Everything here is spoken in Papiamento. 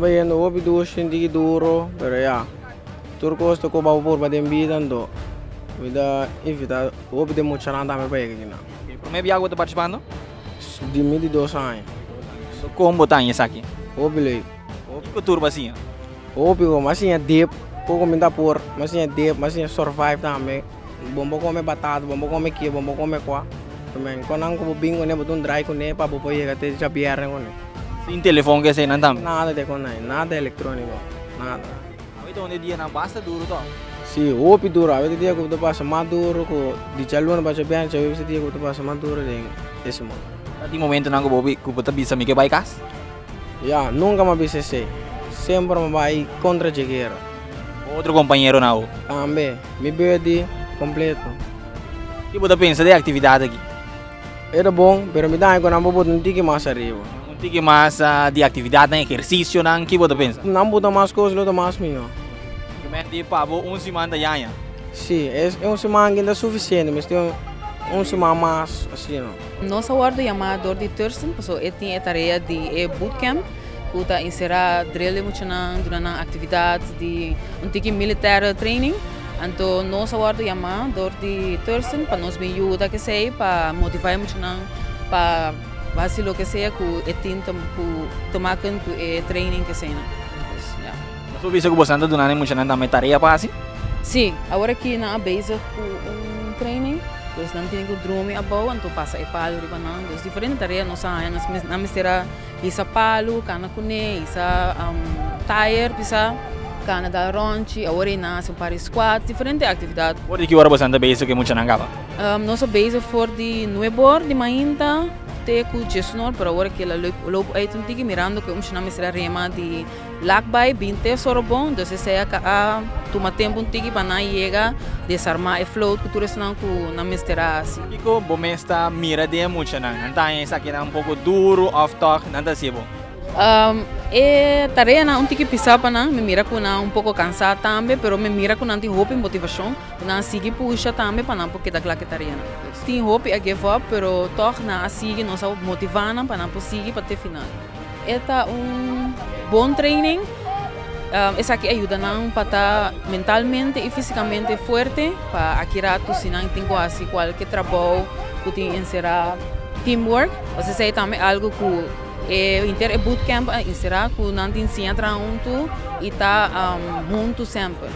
Bayendo hopi dushi, un tiki duro, pero ya. Tur cos ta cu bo purba den bida, anto mi ta invita hopi den muchanan tambe pa yega akinan. E prome biaha cu bo ta participando? Di mi di 2 aña. So, con bo ta haña esaki? Hopi leuk. Kico tur bo a siña? Hopi ko, m'a siña dip, poco mi ta por, m'a siña dip, m'a siña survive tambe. Bo no por come batata, bo no por come ki, bo no por come cua. Men, con nan cu bo bin cune, bo ta un draai cune pa bo por yega te diabierna cune. Sin telefon cu esey nan tambe? Nada di con nan, nada electronico, nada. Awor un dia nan basta duro toch? Si, hopi duro. Awe dia cu ta pasa mas duro cu di dialuna pa diabierna, diahuebs dia cu ta pasa mas duro den e siman. Tin momento nan cu bo ta bisa "Mi kier bay cas"? Ya, nunca m'a bisa esey. Semper m'a bay contra di guera. Otro compañero nan? Tambe, mi buddy completo. Kico bo ta pensa di e actividad aki? E ta bon, pero mi ta cu nan por un tiki mas ariba. Un tiki mas di actividad, nan ehercicio nan, kico bo ta pensa? Nan bota mas cos, lo ta mas miho. Men di pa bo un siman ta yaña. Si, e un siman no ta suficiente, mas tin un siman mas, asina, no. Nos a wordo yama door di Thurston, paso e tin e tarea di e bootcamp, cu ta encera drill mucho nan, duna nan actividad di un tiki military training. Anto nos a wordo yama door di Thurston pa nos bin yuda cu esey pa motiva mucho nan pa haci loke sea cu e tin cu te maken cu e training cu esey nan. Dus, ja. Nos a bisa cu bo ta duna mucho nan tambe tarea pa haci? Si, awor aki nan ta bezig cu un training. Dus nan tin cu drumi abou, anto pasa e palo riba nan. Dus diferente tarea nos a nos nan mester a hisa palo, cana cune, hisa tire, pisa, cana dal ronchi, awor nan haci un par di squat, diferente actividad. For di ki ora bo ta bezig cu mucha nan caba? Nos ta bezig for di 9 or di mainta te cu 10 or, pero awor cu el a loop uit un tiki mirando cu un nan mester rema di Lac bay bin te Sorobon, dus esey a tuma tempo un tiki pa nan yega desarma e float cu tur esnan cu nan mester haci. Kico bo mes ta mira di mucha nan? Nan ta esaki un poco duro of toch nan ta haci bon? E tarea nan un tiki pisa pa nan, mi mira cu nan un poco cansa tambe, pero mi mira cu nan tin hopi motivacion, nan sigui pusha tambe pa nan por keda cla cu e tarea nan. Tin hopi a give up, pero toch nan a sigui, nos a motiva nan pa nan por sigui pa te final. E ta un bon training. Esaki a yuda nan pa ta mentalmente y fisicamente fuerte pa aki rato si nan tin cu haci cualkier trabou cu tin encera teamwork. Osea, esey tambe algo cu e inter e bootcamp a encera cu nan tin siña traha hunto y ta hunto semper.